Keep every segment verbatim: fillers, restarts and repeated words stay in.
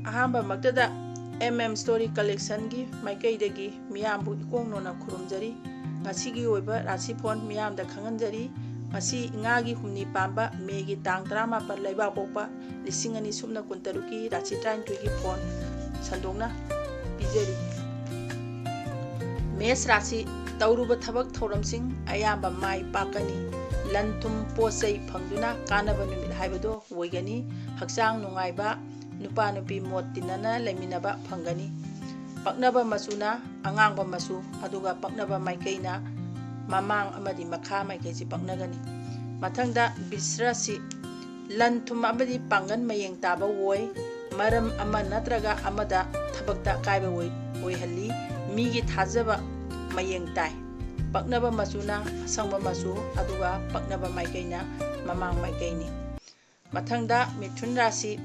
ꯑꯍꯥꯟꯕꯃꯛꯇꯗ M M Story Collectionꯒꯤ ꯃꯥꯏꯀꯩꯗꯒꯤ ꯃꯤꯌꯥꯝꯕꯨ ꯏꯀꯣꯡ ꯅꯣꯟꯅ ꯈꯨꯔꯨꯝꯖꯔꯤ꯫ ꯉꯁꯤꯒꯤ ꯑꯣꯏꯕ ꯔꯥꯁꯤꯐꯣꯟ ꯃꯤꯌꯥꯝꯗ ꯈꯪꯍꯟꯖꯔꯤ꯫ ꯉꯁꯤ ꯏꯉꯥꯒꯤ ꯍꯨꯝꯅꯤ ꯄꯥꯟꯕ ꯃꯦꯒꯤ ꯇꯥꯡ ꯇꯔꯥꯃꯥꯄꯟ ꯂꯩꯕꯥꯛꯄꯣꯛꯄ ꯂꯤꯁꯤꯡ ꯑꯅꯤ ꯁꯨꯞꯅ ꯀꯨꯟꯇꯔꯨꯛꯀꯤ ꯔꯥꯁꯤ ꯇꯔꯥꯅꯤꯊꯣꯏꯒꯤ ꯐꯣꯟ ꯁꯟꯗꯣꯛꯅ ꯄꯤꯖꯔꯤ꯫ ꯃꯦꯁ ꯔꯥꯁꯤ: ꯇꯧꯔꯨꯕ ꯊꯕꯛ ꯊꯧꯔꯝꯁꯤꯡ ꯑꯌꯥꯝꯕ ꯃꯥꯏ ꯄꯥꯛꯀꯅꯤ꯫ ꯂꯟ ꯊꯨꯝ ꯄꯣꯠ ꯆꯩ ꯐꯪꯗꯨꯅ ꯀꯥꯟꯅꯕ ꯅꯨꯃꯤꯠ ꯍꯥꯏꯕꯗꯣ ꯑꯣꯏꯒꯅꯤ꯫ ꯍꯛꯆꯥꯡ ꯅꯨꯡꯉꯥꯏꯕ, ꯅꯨꯄꯥ ꯅꯨꯄꯤ ꯃꯣꯠ ꯇꯤꯟꯅꯅ ꯂꯩꯃꯤꯟꯅꯕ ꯐꯪꯒꯅꯤ꯫ ꯄꯛꯅꯕ ꯃꯆꯨꯅ ꯑꯉꯥꯡꯕ ꯃꯆꯨ, ꯑꯗꯨꯒ ꯄꯛꯅꯕ ꯃꯥꯏꯀꯩꯅ ꯃꯃꯥꯡ ꯑꯃꯗꯤ ꯃꯈꯥ ꯃꯥꯏꯀꯩꯁꯤ ꯄꯛꯅꯒꯅꯤ꯫ ꯃꯊꯪꯗ ꯕꯤꯁ꯭ꯔꯁꯤ: ꯂꯟ ꯊꯨꯝ ꯑꯃꯗꯤ ꯄꯥꯡꯒꯜ ꯃꯌꯦꯡ ꯇꯥꯕ ꯑꯣꯏ꯫ ꯃꯔꯝ ꯑꯃ ꯅꯠꯇ꯭ꯔꯒ ꯑꯃꯗ ꯊꯕꯛꯇ ꯑꯀꯥꯏꯕ ꯑꯣꯏ-, ꯑꯣꯏꯍꯜꯂꯤ꯫ ꯃꯤꯒꯤ ꯊꯥꯖꯕ ꯃꯌꯦꯡ ꯇꯥꯏ꯫ ꯄꯛꯅꯕ ꯃꯆꯨꯅ ꯑꯁꯪꯕ ꯃꯆꯨ, ꯑꯗꯨꯒ ꯄꯛꯅꯕ ꯃꯥꯏꯀꯩꯅ ꯃꯃꯥꯡ ꯃꯥꯏꯀꯩꯅꯤ꯫ ꯃꯊꯪꯗ ꯃꯤꯊꯨꯟ ꯔꯥꯁꯤ: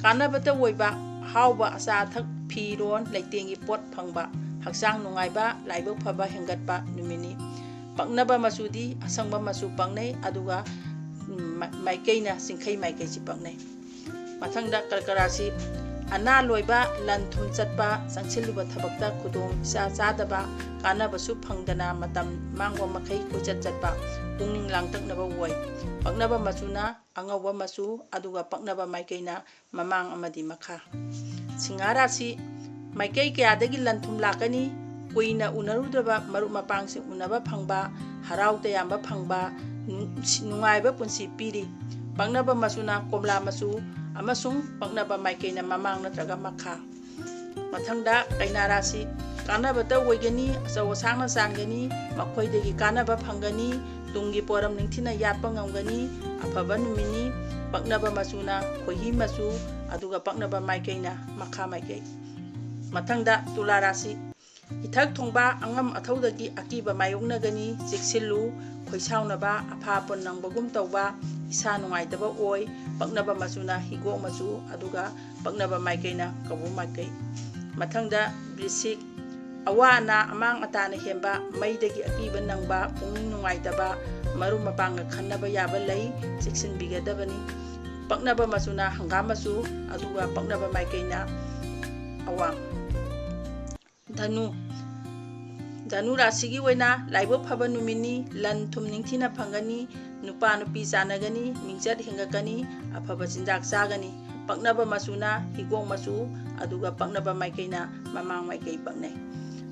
ꯀꯥꯟꯅꯕꯇ ꯑꯣꯏꯕ ꯑꯍꯥꯎꯕ ꯑꯆꯥ ꯑꯊꯛ, ꯐꯤꯔꯣꯟ, ꯂꯩꯇꯦꯡꯒꯤ ꯄꯣꯠ ꯐꯪꯕ, ꯍꯛꯆꯥꯡ ꯅꯨꯡꯉꯥꯏꯕ, ꯂꯥꯏꯕꯛ ꯐꯕ ꯍꯦꯟꯒꯠꯄ ꯅꯨꯃꯤꯠꯅꯤ꯫ ꯄꯛꯅꯕ ꯃꯆꯨꯗꯤ ꯑꯁꯪꯕ ꯃꯆꯨ ꯄꯛꯅꯩ, ꯑꯗꯨꯒ, ꯎꯝ, ꯃ-, ꯃꯥꯏꯀꯩꯅ ꯆꯤꯡꯈꯩ ꯃꯥꯏꯀꯩꯁꯤ ꯄꯛꯅꯩ꯫ ꯃꯊꯪꯗ ꯀꯔꯀ ꯔꯥꯁꯤ: ꯑꯅꯥ ꯂꯣꯏꯕ, ꯂꯟ ꯊꯨꯝ ꯆꯠꯄ, ꯆꯪꯁꯤꯜꯂꯨꯕ ꯊꯕꯛꯇ ꯈꯨꯗꯣꯡ ꯏꯆꯥ ꯆꯥꯗꯕ, ꯀꯥꯟꯅꯕꯁꯨ ꯐꯪꯗꯅ ꯃꯇꯝ ꯃꯥꯡꯕ ꯃꯈꯩ ꯀꯣꯏꯆꯠ ꯆꯠꯄ, ꯄꯨꯛꯅꯤꯡ ꯂꯥꯡꯇꯛꯅꯕ ꯑꯣꯏ꯫ ꯄꯛꯅꯕ ꯃꯆꯨꯅ ꯑꯉꯧꯕ ꯃꯆꯨ, ꯑꯗꯨꯒ ꯄꯛꯅꯕ ꯃꯥꯏꯀꯩꯅ ꯃꯃꯥꯡ ꯑꯃꯗꯤ ꯃꯈꯥ꯫ ꯁꯤꯡꯍ ꯔꯥꯁꯤ: ꯃꯥꯏꯀꯩ ꯀꯌꯥꯗꯒꯤ ꯂꯟ ꯊꯨꯝ ꯂꯥꯛꯀꯅꯤ꯫ ꯀꯨꯏꯅ ꯎꯅꯔꯨꯗ꯭ꯔꯕ ꯃꯔꯨꯞ ꯃꯄꯥꯡꯁꯤꯡ ꯎꯅꯕ ꯐꯪꯕ, ꯍꯔꯥꯎ ꯇꯌꯥꯝꯕ ꯐꯪꯕ, ꯅꯨꯡ-, ꯅꯨꯡꯉꯥꯏꯕ ꯄꯨꯟꯁꯤ ꯄꯤꯔꯤ꯫ ꯄꯛꯅꯕ ꯃꯆꯨꯅ ꯀꯣꯝꯂꯥ ꯃꯆꯨ ꯑꯃꯁꯨꯡ ꯄꯛꯅꯕ ꯃꯥꯏꯀꯩꯅ ꯃꯃꯥꯡ ꯅꯠꯇ꯭ꯔꯒ ꯃꯈꯥ꯫ ꯃꯊꯪꯗ ꯀꯩꯅꯥ ꯔꯥꯁꯤ: ꯀꯥꯟꯅꯕꯇ ꯑꯣꯏꯒꯅꯤ, ꯑꯆꯧ ꯑꯁꯥꯡꯅ ꯆꯥꯟꯒꯅꯤ, ꯃꯈꯣꯏꯗꯒꯤ ꯀꯥꯟꯅꯕ ꯐꯪꯒꯅꯤ, ꯇꯨꯡꯒꯤ ꯄꯣꯔꯝ ꯅꯤꯡꯊꯤꯅ ꯌꯥꯠꯄ ꯉꯝꯒꯅꯤ꯫ ꯑꯐꯕ ꯅꯨꯃꯤꯠꯅꯤ꯫ ꯄꯛꯅꯕ ꯃꯆꯨꯅ ꯈꯣꯏꯍꯤ ꯃꯆꯨ, ꯑꯗꯨꯒ ꯄꯛꯅꯕ ꯃꯥꯏꯀꯩꯅ ꯃꯈꯥ ꯃꯥꯏꯀꯩ꯫ ꯃꯊꯪꯗ ꯇꯨꯂꯥ ꯔꯥꯁꯤ: ꯏꯊꯛ ꯊꯣꯡꯕ ꯑꯉꯝ ꯑꯊꯧꯗꯒꯤ ꯑꯀꯤꯕ ꯃꯥꯌꯣꯛꯅꯒꯅꯤ, ꯆꯦꯛꯁꯤꯜꯂꯨ꯫ ꯈꯣꯏꯁꯥꯎꯅꯕ, ꯑꯐꯥ ꯑꯄꯨꯟ ꯅꯪꯕꯒꯨꯝ ꯇꯧꯕ, ꯏꯁꯥ ꯅꯨꯡꯉꯥꯏꯇꯕ ꯑꯣꯏ꯫ ꯄꯛꯅꯕ ꯃꯆꯨꯅ ꯍꯤꯒꯣꯛ ꯃꯆꯨ, ꯑꯗꯨꯒ ꯄꯛꯅꯕ ꯃꯥꯏꯀꯩꯅ ꯀꯧꯕ꯭ꯔꯨ ꯃꯥꯏꯀꯩ꯫ ꯃꯊꯪꯗ ꯕ꯭ꯔꯤꯁꯤꯛ: ꯑꯋꯥ ꯑꯅꯥ ꯑꯃꯥꯡ ꯑꯇꯥꯅ ꯍꯦꯟꯕ, ꯃꯩꯗꯒꯤ ꯑꯀꯤꯕ ꯅꯪꯕ, ꯄꯨꯛꯅꯤꯡ ꯅꯨꯡꯉꯥꯏꯇꯕ, ꯃꯔꯨꯞ ꯃꯄꯥꯡꯒ ꯈꯟꯅꯕ ꯌꯥꯕ ꯂꯩ, ꯆꯦꯛꯁꯤꯟꯕꯤꯒꯗꯕꯅꯤ꯫ ꯄꯛꯅꯕ ꯃꯆꯨꯅ ꯍꯪꯒꯥꯝ ꯃꯆꯨ, ꯑꯗꯨꯒ ꯄꯛꯅꯕ ꯃꯥꯏꯀꯩꯅ ꯑꯋꯥꯡ꯫ ꯙꯅꯨ꯫ ꯙꯅꯨ ꯔꯥꯁꯤꯒꯤ ꯑꯣꯏꯅ ꯂꯥꯏꯕꯛ ꯐꯕ ꯅꯨꯃꯤꯠꯅꯤ, ꯂꯟ ꯊꯨꯝ ꯅꯤꯡꯊꯤꯅ ꯐꯪꯒꯅꯤ, ꯅꯨꯄꯥ ꯅꯨꯄꯤ ꯆꯥꯟꯅꯒꯅꯤ, ꯃꯤꯡꯆꯠ ꯍꯦꯟꯒꯠꯀꯅꯤ, ꯑꯐꯕ ꯆꯤꯟꯖꯥꯛ ꯆꯥꯒꯅꯤ꯫ ꯄꯛꯅꯕ ꯃꯆꯨꯅ ꯍꯤꯒꯣꯛ ꯃꯆꯨ, ꯑꯗꯨꯒ ꯄꯛꯅꯕ ꯃꯥꯏꯀꯩꯅ ꯃꯃꯥꯡ ꯃꯥꯏꯀꯩ ꯄꯛꯅꯩ꯫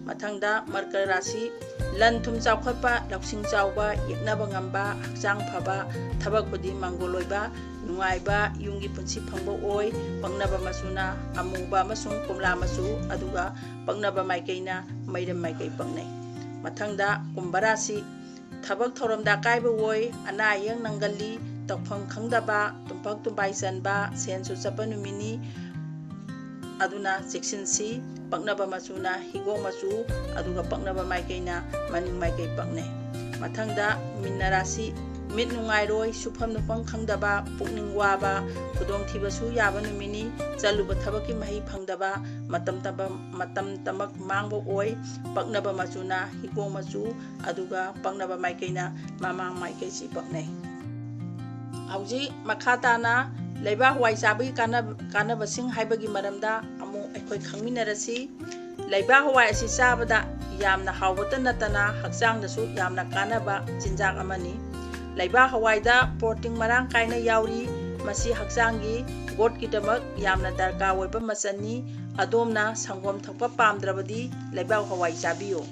ꯃꯊꯪꯗ ꯃꯀꯔ ꯔꯥꯁꯤ, ꯂꯟ ꯊꯨꯝ ꯆꯥꯎꯈꯠꯄ, ꯂꯧꯁꯤꯡ ꯆꯥꯎꯕ, ꯌꯦꯛꯅꯕ ꯉꯝꯕ, ꯍꯛꯆꯥꯡ ꯐꯕ, ꯊꯕꯛ ꯈꯨꯗꯤꯡ ꯃꯪꯒꯣꯜ ꯑꯣꯏꯕ, ꯅꯨꯡꯉꯥꯏꯕ ꯌꯨꯝꯒꯤ ꯄꯨꯟꯁꯤ ꯐꯪꯕ ꯑꯣꯏ꯫ ꯄꯛꯅꯕ ꯃꯆꯨꯅ ꯑꯃꯨꯕ ꯑꯃꯁꯨꯡ ꯀꯣꯝꯂꯥ ꯃꯆꯨ, ꯑꯗꯨꯒ ꯄꯛꯅꯕ ꯃꯥꯏꯀꯩꯅ ꯃꯩꯔꯝ ꯃꯥꯏꯀꯩ ꯄꯛꯅꯩ꯫ ꯃꯊꯪꯗ ꯀꯨꯝꯚ ꯔꯥꯁꯤ, ꯊꯕꯛ ꯊꯧꯔꯝꯗ ꯑꯀꯥꯏꯕ ꯑꯣꯏ, ꯑꯅꯥ ꯑꯌꯦꯛ ꯅꯪꯒꯜꯂꯤ, ꯇꯧꯐꯝ ꯈꯪꯗꯕ, ꯇꯨꯝꯐꯛ ꯇꯨꯝꯕꯥꯏ ꯆꯟꯕ, ꯁꯦꯟꯁꯨ ꯆꯠꯄ ꯅꯨꯃꯤꯠꯅꯤ꯫ ꯑꯗꯨꯅ ꯆꯦꯛꯁꯤꯟꯁꯤ꯫ ꯄꯛꯅꯕ ꯃꯆꯨꯅ ꯍꯤꯒꯣꯛ ꯃꯆꯨ, ꯑꯗꯨꯒ ꯄꯛꯅꯕ ꯃꯥꯏꯀꯩꯅ ꯃꯅꯤꯡ ꯃꯥꯏꯀꯩ ꯄꯛꯅꯩ꯫ ꯃꯊꯪꯗ ꯃꯤꯟꯅ ꯔꯥꯁꯤ, ꯃꯤꯠ ꯅꯨꯡꯉꯥꯏꯔꯣꯏ, ꯁꯨꯐꯝ ꯅꯣꯐꯝ ꯈꯪꯗꯕ, ꯄꯨꯛꯅꯤꯡ ꯋꯥꯕ, ꯈꯨꯗꯣꯡꯊꯤꯕꯁꯨ ꯌꯥꯕ ꯅꯨꯃꯤꯠꯅꯤ꯫ ꯆꯠꯂꯨꯕ ꯊꯕꯛꯀꯤ ꯃꯍꯩ ꯐꯪꯗꯕ, ꯃꯇꯝ ꯇꯝꯕ-, ꯃꯇꯝ ꯇꯃꯛ ꯃꯥꯡꯕ ꯑꯣꯏ꯫ ꯄꯛꯅꯕ ꯃꯆꯨꯅ ꯍꯤꯒꯣꯛ ꯃꯆꯨ, ꯑꯗꯨꯒ ꯄꯛꯅꯕ ꯃꯥꯏꯀꯩꯅ ꯃꯃꯥꯡ ꯃꯥꯏꯀꯩꯁꯤ ꯄꯛꯅꯩ꯫ ꯍꯧꯖꯤꯛ ꯃꯈꯥ ꯇꯥꯅ ꯂꯩꯕꯥꯛ ꯍꯋꯥꯏ ꯆꯥꯕꯒꯤ ꯀꯥꯟꯅ-, ꯀꯥꯟꯅꯕꯁꯤꯡ ꯍꯥꯏꯕꯒꯤ ꯃꯔꯝꯗ ꯑꯃꯨꯛ ꯑꯩꯈꯣꯏ ꯈꯪꯃꯤꯟꯅꯔꯁꯤ꯫ ꯂꯩꯕꯥꯛ ꯍꯋꯥꯏ ꯑꯁꯤ ꯆꯥꯕꯗ ꯌꯥꯝꯅ ꯍꯥꯎꯕꯇ ꯅꯠꯇꯅ ꯍꯛꯆꯥꯡꯗꯁꯨ ꯌꯥꯝꯅ ꯀꯥꯟꯅꯕ ꯆꯤꯟꯖꯥꯛ ꯑꯃꯅꯤ꯫ ꯂꯩꯕꯥꯛ ꯍꯋꯥꯏꯗ protein ꯃꯔꯥꯡ ꯀꯥꯏꯅ ꯌꯥꯎꯔꯤ꯫ ꯃꯁꯤ ꯍꯛꯆꯥꯡꯒꯤ ꯒ꯭ꯔꯣꯠꯀꯤꯗꯃꯛ ꯌꯥꯝꯅ ꯗꯔꯀꯥꯔ ꯑꯣꯏꯕ ꯃꯆꯜꯅꯤ꯫ ꯑꯗꯣꯝꯅ ꯁꯪꯒꯣꯝ ꯊꯛꯄ ꯄꯥꯝꯗ꯭ꯔꯕꯗꯤ ꯂꯩꯕꯥꯛ ꯍꯋꯥꯏ ꯆꯥꯕꯤꯌꯨ꯫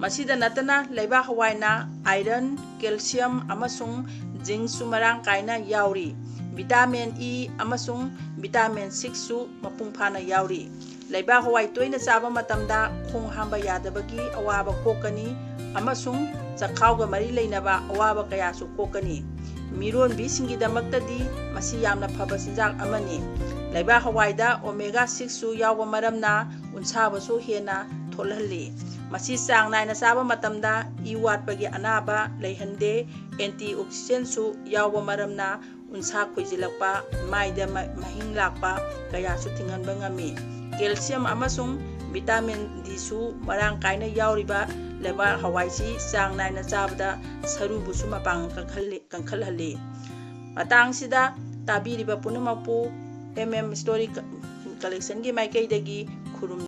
ꯃꯁꯤꯗ ꯅꯠꯇꯅ ꯂꯩꯕꯥꯛ ꯍꯋꯥꯏꯅ iron, calcium ꯑꯃꯁꯨꯡ zincꯁꯨ ꯃꯔꯥꯡ ꯀꯥꯏꯅ ꯌꯥꯎꯔꯤ꯫ Vitamin E ꯑꯃꯁꯨꯡ vitamin Cꯁꯨ ꯃꯄꯨꯡ ꯐꯥꯅ ꯌꯥꯎꯔꯤ꯫ ꯂꯩꯕꯥꯛ ꯍꯋꯥꯏ ꯇꯣꯏꯅ ꯆꯥꯕ ꯃꯇꯝꯗ ꯈꯣꯡ ꯍꯥꯝꯕ ꯌꯥꯗꯕꯒꯤ ꯑꯋꯥꯕ ꯀꯣꯛꯀꯅꯤ ꯑꯃꯁꯨꯡ ꯆꯈꯥꯎꯒ ꯃꯔꯤ ꯂꯩꯅꯕ ꯑꯋꯥꯕ ꯀꯌꯥꯁꯨ ꯀꯣꯛꯀꯅꯤ꯫ ꯃꯤꯔꯣꯟꯕꯤꯁꯤꯡꯒꯤꯗꯃꯛꯇꯗꯤ ꯃꯁꯤ ꯌꯥꯝꯅ ꯐꯕ ꯆꯤꯟꯖꯥꯛ ꯑꯃꯅꯤ꯫ ꯂꯩꯕꯥꯛ ꯍꯋꯥꯏꯗ omega sixꯁꯨ ꯌꯥꯎꯕ ꯃꯔꯝꯅ ꯎꯟꯁꯥꯕꯁꯨ ꯍꯦꯟꯅ ꯊꯣꯛꯍꯜꯂꯤ꯫ ꯃꯁꯤ ꯆꯥꯡ ꯅꯥꯏꯅ ꯆꯥꯕ ꯃꯇꯝꯗ ꯏ ꯋꯥꯠꯄꯒꯤ ꯑꯅꯥꯕ ꯂꯩꯍꯟꯗꯦ꯫ Antioxidantꯁꯨ ꯌꯥꯎꯕ ꯃꯔꯝꯅ ꯎꯟꯁꯥ ꯈꯣꯏꯖꯤꯜꯂꯛꯄ, ꯃꯥꯏꯗ ꯃ-, ꯃꯍꯤꯡ ꯂꯥꯛꯄ ꯀꯌꯥꯁꯨ ꯊꯤꯡꯍꯟꯕ ꯉꯝꯃꯤ꯫ Calcium ꯑꯃꯁꯨꯡ vitamin Dꯁꯨ ꯃꯔꯥꯡ ꯀꯥꯏꯅ ꯌꯥꯎꯔꯤꯕ ꯂꯩꯕꯥꯛ ꯍꯋꯥꯏꯁꯤ ꯆꯥꯡ ꯅꯥꯏꯅ ꯆꯥꯕꯗ ꯁꯔꯨꯕꯨꯁꯨ ꯃꯄꯥꯡꯒꯜ ꯀꯟꯈꯠꯍꯜꯂꯤ, ꯀꯟꯈꯠꯍꯜꯂꯤ꯫ ꯃꯇꯥꯡꯁꯤꯗ ꯇꯥꯕꯤꯔꯤꯕ ꯄꯨꯝꯅꯃꯛꯄꯨ M M Story Collectionꯒꯤ ꯃꯥꯏꯀꯩꯗꯒꯤ ꯈꯨꯔꯨꯝ